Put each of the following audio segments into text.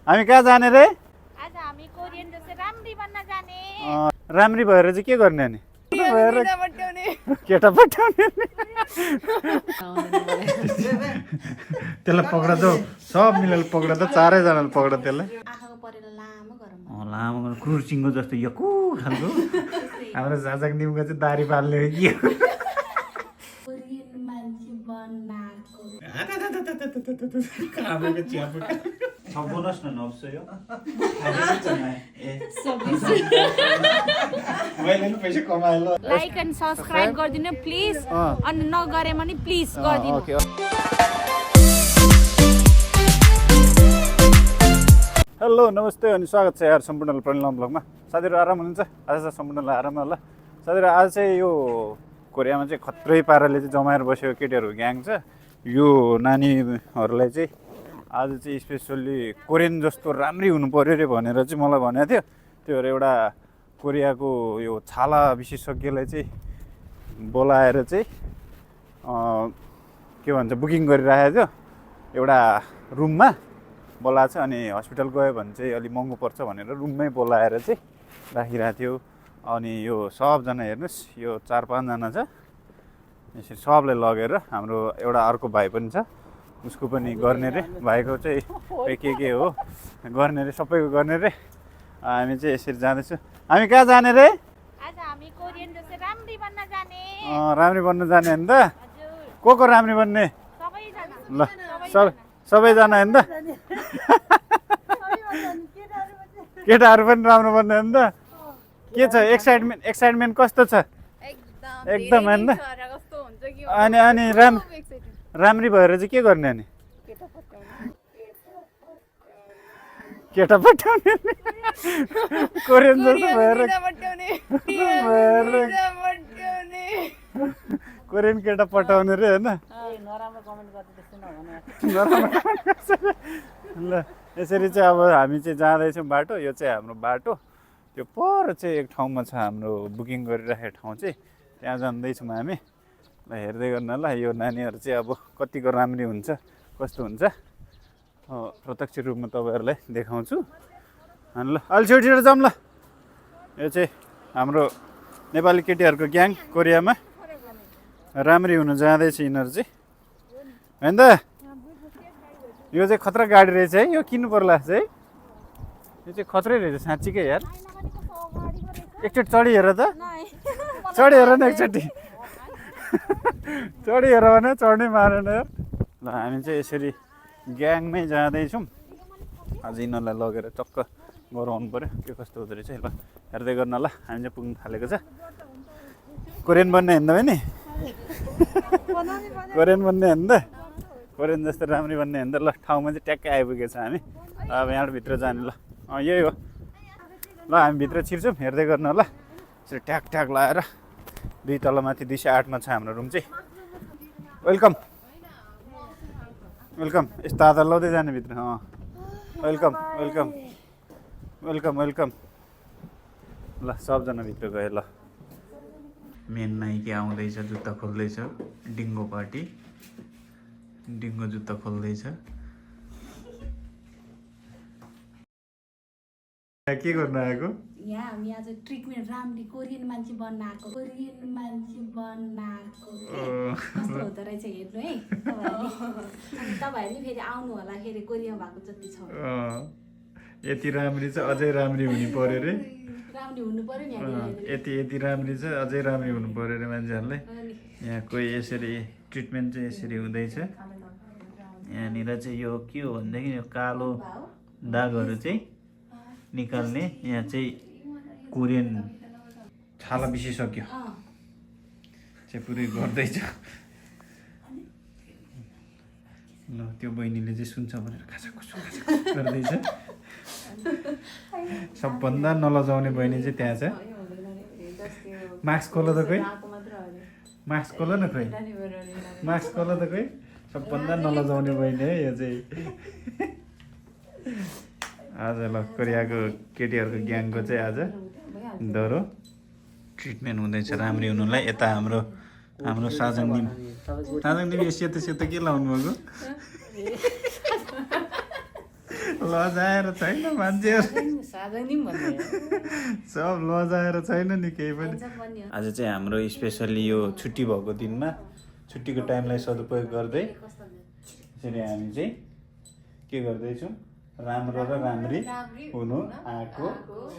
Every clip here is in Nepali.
हामी कहाँ जाने रे? आज हामी कोरियन जस्तै राम्री बन्न जाने। राम्री भएर चाहिँ के गर्ने अनि? भएर केटा पठाउने। त्यसलाई पक्रा जाऊ, सब मिलेर पक्रा त चारैजनाले पक्रा त्यसलाई। आँखाको परेर लामो गरम। लामो क्रुसिङको जस्तो यकु खालको। हाम्रो जाजक निमको चाहिँ दारी पाल्ने हो कि। कोरियन मान्छे बनाएको। बोनस न नब्स यो मैले नि पैसा कमाएँ ल। लाइक एन्ड सब्सक्राइब गरिदिनु प्लिज। अनि नगरे पनि प्लिज गरिदिनु। हेलो नमस्ते अनि स्वागत छ यार सम्पूर्णलाई प्रणिलम ब्लगमा। साथीहरू आराम हुनुहुन्छ? आज चाहिँ सम्पूर्णलाई आराम होला। साथीहरू आज चाहिँ यो कोरियामा चाहिँ खत्रै पाराले चाहिँ जमाएर बसेको केटीहरू ग्याङ छ। यो नानीहरूलाई चाहिँ आज चाहिँ स्पेसल्ली कोरियन जस्तो राम्री हुनु पर्यो अरे भनेर चाहिँ मलाई भनेको थियो। त्यो भएर एउटा कोरियाको यो छाला विशेषज्ञलाई चाहिँ बोलाएर चाहिँ के भन्छ बुकिङ गरिराखेको थियो एउटा रुममा बोलाएको छ। अनि हस्पिटल गयो भने चाहिँ अलिक महँगो पर्छ भनेर रुममै बोलाएर चाहिँ राखिरहेको थियो। अनि यो सबजना हेर्नुहोस्, यो 4-5 जना छ। यसरी सबलाई लगेर हाम्रो एउटा अर्को भाइ पनि छ, उसको पनि गर्ने रे, भाइको चाहिँ के हो गर्ने रे, सबैको गर्ने रे। हामी चाहिँ यसरी जाँदैछौँ। हामी कहाँ जाने रे? आज हामी कोरियन जस्तै राम्री बन्न जाने। राम्री बन्न जाने होइन त? हजुर। को राम्री बन्ने? सबैजना। ल सबैजना होइन त? केटाहरू पनि राम्रो बन्ने होइन त? के छ एक्साइटमेन्ट कस्तो छ? एकदम होइन त? अनि राम्री भएर चाहिँ के गर्ने अनि? केटा पठाउने। कोरियन जस्तो भएर कोरियन केटा पठाउने रे होइन? ल यसरी चाहिँ अब हामी चाहिँ जाँदैछौँ बाटो। यो चाहिँ हाम्रो बाटो। त्यो पर चाहिँ एक ठाउँमा छ हाम्रो बुकिङ गरिराखेको ठाउँ चाहिँ, त्यहाँ जाँदैछौँ हामी। ल हेर्दै गर्नु ल, यो नानीहरू चाहिँ अब कतिको राम्री हुन्छ कस्तो हुन्छ प्रत्यक्ष रूपमा तपाईँहरूलाई देखाउँछु। अनि ल अलि छिटो जाऊँ ल। यो चाहिँ हाम्रो नेपाली केटीहरूको ग्याङ कोरियामा राम्री हुन जाँदैछ यिनीहरू चाहिँ होइन त? यो चाहिँ खतरा गाडी रहेछ है, यो किन्नु पर्ला चाहिँ। यो चाहिँ खत्रै रहेछ साँच्चीकै यार। एकचोटि चढी हेर त, चढी हेर न एकचोटि। चढी हेर भने चढ्नै मारेन यार। ल हामी चाहिँ यसरी ग्याङमै जाँदैछौँ। आज यिनीहरूलाई लगेर टक्क गराउनु पऱ्यो के कस्तो हुँदो रहेछ। ल हेर्दै गर्नु ल, हामी चाहिँ पुग्नु थालेको छ। कोरियन बन्ने हेर्नु भयो नि? कोरियन बन्ने हेर्नु त? कोरियन जस्तो राम्री बन्ने हेर्नु त? ल ठाउँमा चाहिँ ट्याक्कै आइपुगेको छ हामी। अब यहाँबाट भित्र जाने ल। यही हो ल, हामी भित्र छिर्छौँ। हेर्दै गर्नु होला। यसरी ट्याक लगाएर 2 तल माथि 208मा छ हाम्रो रुम चाहिँ। Welcome welcome. यस्तो आधार लाउँदै जाने भित्र। Welcome welcome welcome welcome. ल सबजना भित्र गयो। ल मेन नाइकी आउँदैछ, जुत्ता खोल्दैछ। डिङ्गो पार्टी, डिङ्गो जुत्ता खोल्दैछ। के गर्नु आएको? यहाँ हामी आज ट्रिटमेन्ट राम्री कोरियन मान्छे बन्न आएको। कोरियन मान्छे बन्न आएको कस्तो हुँदो रहेछ हेर्नु है तपाईँहरूले फेरि आउनु होला फेरि कोरिया भएको जति छ। यति राम्री छ अझै राम्री हुनु पर्यो रे। राम्री हुनु पर्यो नि। यति राम्री छ अझै राम्री हुनु पर्यो रे मान्छेहरूलाई। यहाँ कोही यसरी ट्रिटमेन्ट चाहिँ यसरी हुँदैछ। यहाँनिर चाहिँ यो के हो भनेदेखि यो कालो दागहरू चाहिँ निकाल्ने यहाँ चाहिँ कोरियन छाला विशेषज्ञ चाहिँ पुरै गर्दैछ। ल त्यो बहिनीले चाहिँ सुन्छ भनेर खासाखुसु गर्दैछ। सबभन्दा नलजाउने बहिनी चाहिँ त्यहाँ छ। मास्क खोल त खोइ, मास्क खोल न खोइ, मास्क खोल त खोइ। सबभन्दा नलजाउने बहिनी है यो चाहिँ। आज ल कोरियाको केटीहरूको ग्याङको चाहिँ आज दरो ट्रिटमेन्ट हुँदैछ राम्री हुनुलाई। यता हाम्रो साजङ निम यो सेतो के लाउनु भएको? लजाएर छैन मान्छेहरू साझा नि भन्ने सब लजाएर छैन नि केही पनि ह्यान्डसम बन्ने हो। आज चाहिँ हाम्रो स्पेसल्ली यो छुट्टी भएको दिनमा छुट्टीको टाइमलाई सदुपयोग गर्दै यसरी हामी चाहिँ के गर्दैछौँ राम्रो र राम्री हुनु आएको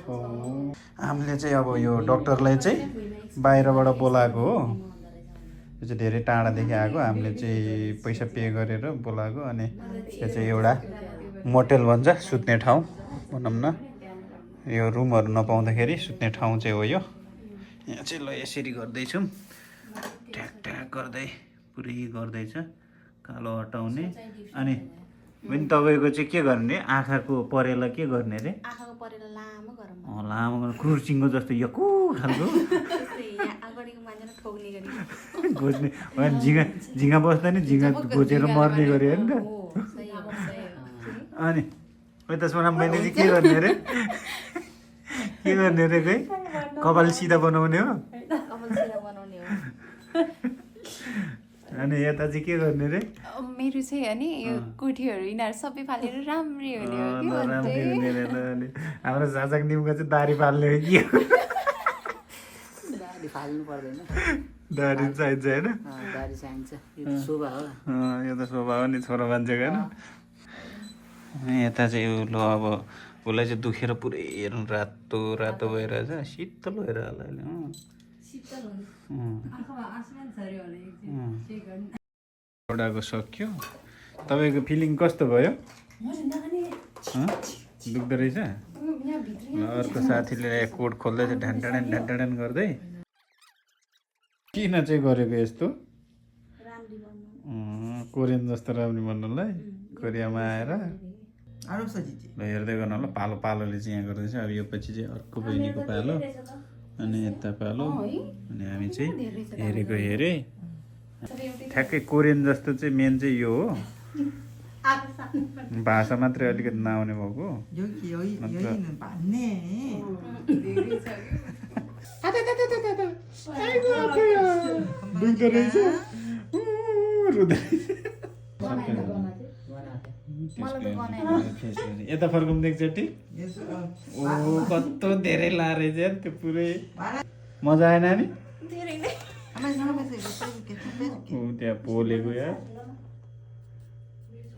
छौँ। हामीले चाहिँ अब यो डक्टरलाई चाहिँ बाहिरबाट बोलाएको हो। यो चाहिँ धेरै टाढादेखि आएको, हामीले चाहिँ पैसा पे गरेर बोलाएको। अनि यो चाहिँ एउटा मोटेल भन्छ, सुत्ने ठाउँ भनौँ न। यो रुमहरू नपाउँदाखेरि सुत्ने ठाउँ चाहिँ हो यो। यहाँ चाहिँ ल यसरी गर्दैछौँ, ट्याक ट्याक गर्दै पुरै गर्दैछ कालो हटाउने। अनि पनि तपाईँको चाहिँ के गर्ने, आँखाको परेला के गर्ने रे? आँखाको परेर लामो गरम लामो क्रुसिङको जस्तो यकु खालको अगाडिको मान्छेलाई ठोक्ने गरी घोच्ने होइन, झिँगा बस्दा नि झिँगा घोचेर मर्ने गऱ्यो होइन त। सही हो, सही हो। अनि यता सोनाम बहिनी चाहिँ के गर्ने रे? के गर्ने रे? खै कपाल सिधा बनाउने हो। कपाल सिधा बनाउने हो। अनि यता चाहिँ के गर्ने रे? मेरो चाहिँ अनि यो कुठीहरू यिनीहरू सबै फालेर राम्रै हुने हो कि राम्रै हुने रे ल। अनि हाम्रो झाझाक निमको चाहिँ दारी पाल्ने हो कि दारी फाल्नु पर्दैन, दारी चाहिन्छ होइन? दारी चाहिन्छ, यो त शोभा हो। यो त स्वभाव हो नि छोरा मान्छेको होइन। यता चाहिँ लो अब उसलाई चाहिँ दुखेर पुरै हेर्नु रातो रातो भइरहेछ, शीतल भइरहेछ अहिले। शीतल हुन्छ। एउटाको सक्यो। तपाईँको फिलिङ कस्तो भयो? दुख्दो रहेछ? ल अर्को साथीले कोट खोल्दैछ ढ्यान्टाडन ढ्यान्टाडन गर्दै। किन चाहिँ गरेको यस्तो? राम्री बन्नु। कोरियन जस्तो राम्रो भन्नुलाई कोरियामा आएर ल हेर्दै गर्नु होला। पालो पालोले चाहिँ यहाँ गर्दैछ। अब यो पछि चाहिँ अर्को बहिनीको पालो, अनि यता पालो, अनि हामी चाहिँ हेरेको हेरे। ठ्याक्कै कोरियन जस्तो चाहिँ मेन चाहिँ यो हो। भाषा मात्रै अलिकति नआउने भएको। दुख्दो रहेछ, रुँदै यता फर्काउँ एकचोटि। ओ कस्तो धेरै लाएर यार, त्यो पुरै मजा आएन नि? ऊ त्यहाँ पोलेको यार,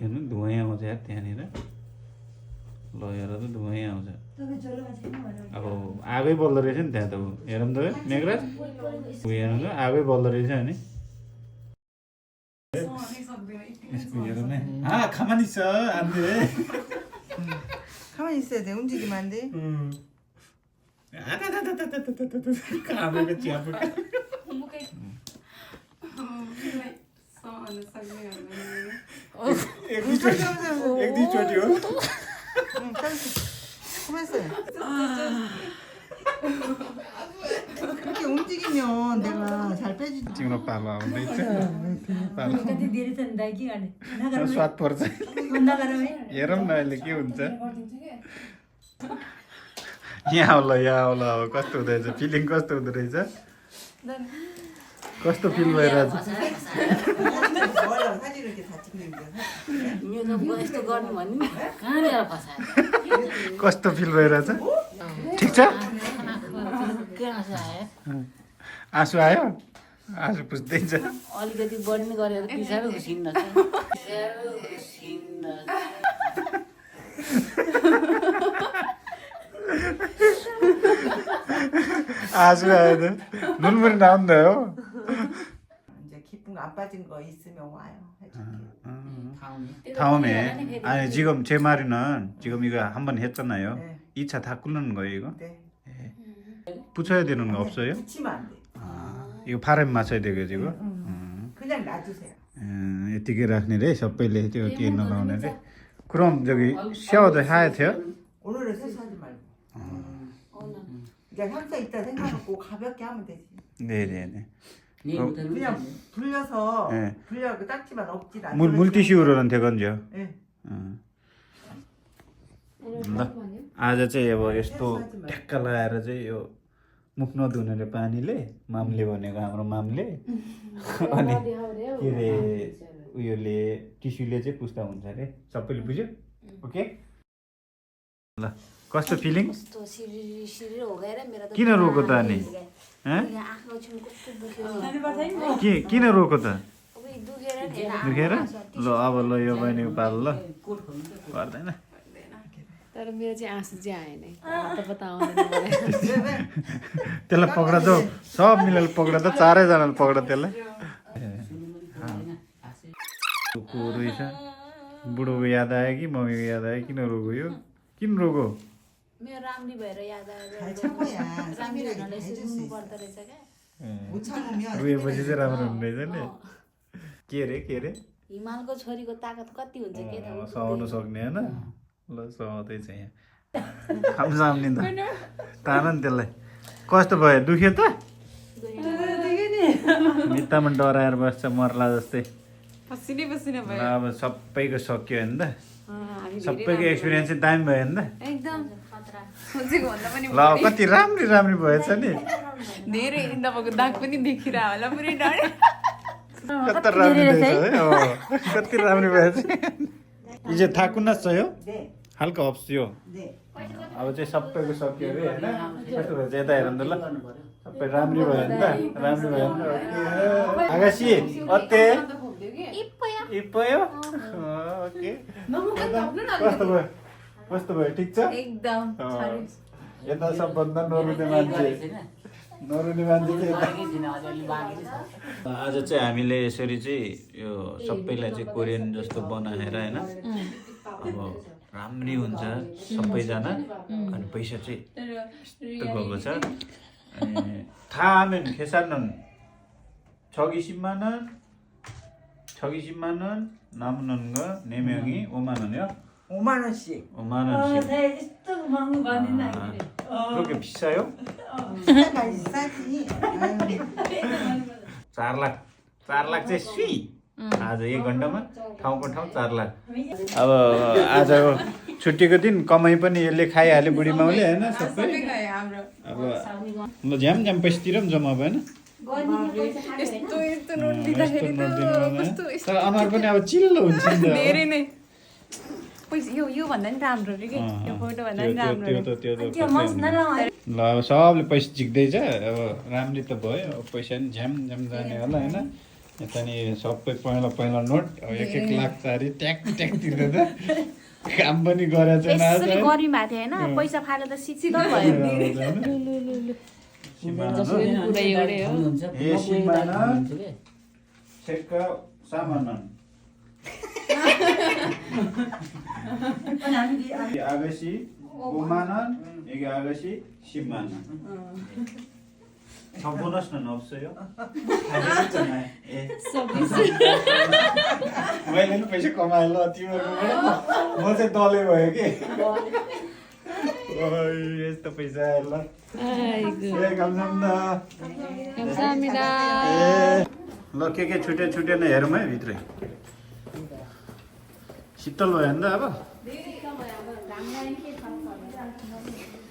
हेर्नु धुवैँ आउँछ यार त्यहाँनिर। ल हेर त धुवैँ आउँछ। अब आगै बल्दो रहेछ नि त्यहाँ त। हेरौँ त मेघराज, हेर्नु त आगै बल्दो रहेछ नि। यसको हेरौँ है। खामानी छ 안돼. 가만히 있어야 돼. 움직이면 안 돼. कामेको च्यापो। एक दुईचोटि हो। 가만있어. 그렇게 움직이면 내가 잘 빼주지. तिम्रो पालो आउँदैछ। पालो स्वाद पर्छ। हेरौँ न अहिले के हुन्छ। यहाँ आउला अब कस्तो हुँदैछ, फिलिङ कस्तो हुँदो रहेछ? कस्तो फिल भइरहेछ? 뭐라고 사진 이렇게 다 찍는 거야? यो त यस्तो गर्नु भन्ने नि कहाँ ल्याएर फसायो? कस्तो फिल भइरहेछ? ठिक छ? के आशा आयो? आँसु आयो? आँसु पुस्दैछ। अलिकति बढ्ने गरेर पछाडि घुसिन्न आँसु आयो त। नुन पनि 나온다 हो। 이제 기쁜 거 안 빠진 거 있으면 와요. 해줄게. 다음에 아니 지금 제 말은 지금 이거 한번 했잖아요. 네. 2차 다 끓는 거예요 이거? 네. 붙여야 되는 거 없어요? 붙이면 안 돼. 이거 바람 맞춰야 되고 지금? 그냥 놔두세요. यतिकै राख्ने रे सबैले त्यो के नलाउने रे। 그럼 저기 샤워도 해야 돼요? 오늘은 세수하지 말고. 그냥 항상 있다 생각하고 가볍게 하면 되지. 네네네. 그냥 불려서 네. 불려 그 딱지만 없지 않아. 물티슈로는 되건죠? 네. ल आज चाहिँ अब यस्तो ठ्याक्क लगाएर चाहिँ यो मुख नधुने रे पानीले, मामले भनेको हाम्रो मामले। अनि के अरे उयोले टिस्युले चाहिँ पुस्दा हुन्छ अरे। सबैले बुझ्यो? ओके। ल कस्तो फिलिङ कस्तो सिरिरी हो गएर मेरो त किन रोको त अनि आँखा छेउ कस्तो दुख्यो किन रोको त अब दुखेर नि दुखेर ल अब ल यो बहिनीको पालो ल पर्दैन तर मेरो चाहिँ आँसु चाहिँ आएन पत्ता आउँदैन त्यसलाई पक्रा जाऊ सब मिलेर पक्रा त चारैजनाले पक्रा त्यसलाई को रहेछ बुढोको याद आयो कि मम्मीको याद आयो किन रोगो यो किन रोगो मेरो राम्री भएर याद आएर 뭐야? राम्री हुनलाई यसरी रुनु पर्दो रहेछ क्या 못 참으면 रोएपछि चाहिँ राम्रो हुने रहेछ नि के रे हिमालको छोरीको ताकत कति हुन्छ के थाहा सहनु सक्ने होइन ल सहँदै छ यहाँ खामसाम नि त तान नि त्यसलाई कस्तो भयो दुख्यो त भित्तामा डराएर बस्छ मर्ला जस्तै पसिनै पसिना ल अब सबैको सक्यो होइन त सबैको एक्सपिरियन्स चाहिँ दामी भयो नि त एकदम सोचेको भन्दा पनि ल कति राम्री भएछ नि धेरै तपाईँको दाग पनि देखिरह होला पुरै डर कति राम्रो रहेछ है कति राम्रो भएछ हिजो थाकुन छ यो हल्का अप्स यो अब चाहिँ सबैको सक्यो अरे होइन कस्तो भएछ यता हेर त ल सबै राम्री भयो नि त राम्री भयो नि त आकाशी अत्ते इपयो ओके कस्तो भयो ठिक छ एकदम यता सबभन्दा नरुने मान्छे चाहिँ आज चाहिँ हामीले यसरी चाहिँ यो सबैलाई चाहिँ कोरियन जस्तो बनाएर होइन अब राम्री हुन्छ सबैजना अनि पैसा चाहिँ यस्तो गएको छ अनि थाहा खेसार्न छगी 10만 원 남는 거 4명이 5만 원이요? 5만 원씩. 5만 원씩. 그렇게 비싸요? 비싸까지 싸지. 4 लाख चाहिँ सुई आज 1 घन्टामा ठाउँको ठाउँ 4 लाख अब आजको छुट्टीको दिन कमाइ पनि यसले खाइहाल्यो बुढी माउले होइन सबै अब ल झ्याम पैसा तिर पनि जम्मा भएन यस्तो नोट दिँदाखेरि तर अनुहार पनि अब चिल्लो हुन्छ नि त धेरै नै पैसा यो भन्दा नि राम्रो रे के यो फोटो भन्दा नि राम्रो ल अब सबले पैसा झिक्दैछ अब राम्री त भयो अब पैसा नि झ्याम जाने होला होइन यता नि सबै पहिला नोट अब 1 लाख चारी ट्याक तिर्दै त काम पनि गरेछ यसरी गर्मी भएको थियो होइन पैसा फाले त शीतल भयो पुरै एउटै हो 아가씨 5만 원, 여기 아가씨 10만 원. 저 보너스는 없어요? 다 내렸잖아요. 예. 서비스. मैले पैसा कमाएँ ल तिमीहरूको म चाहिँ दलै भयो कि यस्तो पैसा आयो ल 감사합니다. 감사합니다. ल के छुटेन हेरौँ है भित्रै शीतल भयो नि त अब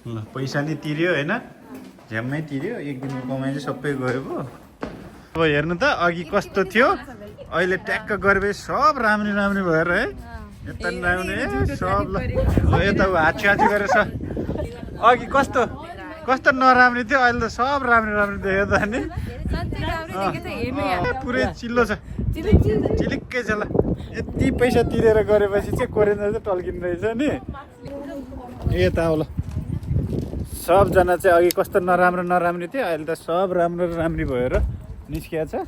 ल पैसा नि तिर्यो होइन झ्याम्मै तिर्यो एक दिनको कमाइ चाहिँ सबै गयो पो अब हेर्नु त अघि कस्तो थियो अहिले ट्याक्क गरेपछि सब राम्री भएर है यता नि राम्री सब ल यता हाछी गरेर अघि कस्तो नराम्री थियो अहिले त सब राम्री देख्यो त नि पुरै चिल्लो छ चिलिक्कै छ ल यति पैसा तिरेर गरेपछि चाहिँ कोरियन चाहिँ टल्किने रहेछ नि यता हो ल सबजना चाहिँ अघि कस्तो नराम्री थियो अहिले त सब राम्री भएर निस्किया छ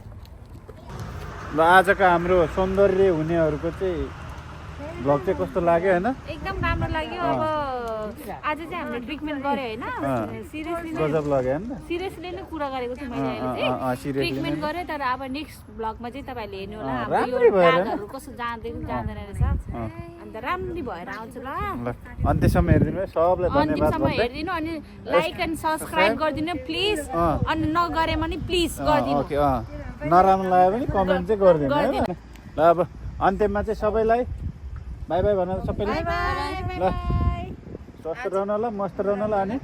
ल आजको हाम्रो सौन्दर्य हुनेहरूको चाहिँ भ्लग चाहिँ कस्तो लाग्यो होइन एकदम राम्रो लाग्यो अब आज चाहिँ हामीले ट्रिटमेन्ट गर्यो होइन सिरियसली गजब लाग्यो होइन सिरियसली नै कुरा गरेको छु मैले अहिले चाहिँ ट्रिटमेन्ट गरेँ तर अब नेक्स्ट ब्लगमा चाहिँ तपाईँहरूले हेर्नु होला अब यो दागहरू कस्तो जाँदैन रहेछ अन्त राम्री भएर आउँछ ल अन्त्यसम्म हेरिदिनु सबलाई धन्यवाद अन्तिमसम्म हेरिदिनु अनि लाइक एन्ड सब्सक्राइब गरिदिनु प्लिज अनि नगरे पनि प्लिज गरिदिनु ओके नराम्रो लाग्यो भने कमेन्ट चाहिँ गरिदिनु है ल अब अन्त्यमा चाहिँ सबैलाई बाई बाई भन सबैलाई ल स्वस्थ रहनु होला मस्त रहनु होला अनि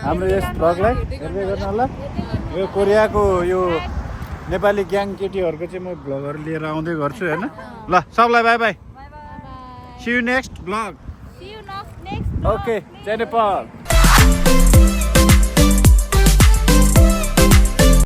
हाम्रो यस भ्लगलाई हेर्दै गर्नु होला यो कोरियाको यो नेपाली ग्याङ केटीहरूको चाहिँ म भ्लगहरू लिएर आउँदै गर्छु होइन ल सबलाई bye bye see you next vlog Okay, Jennifer.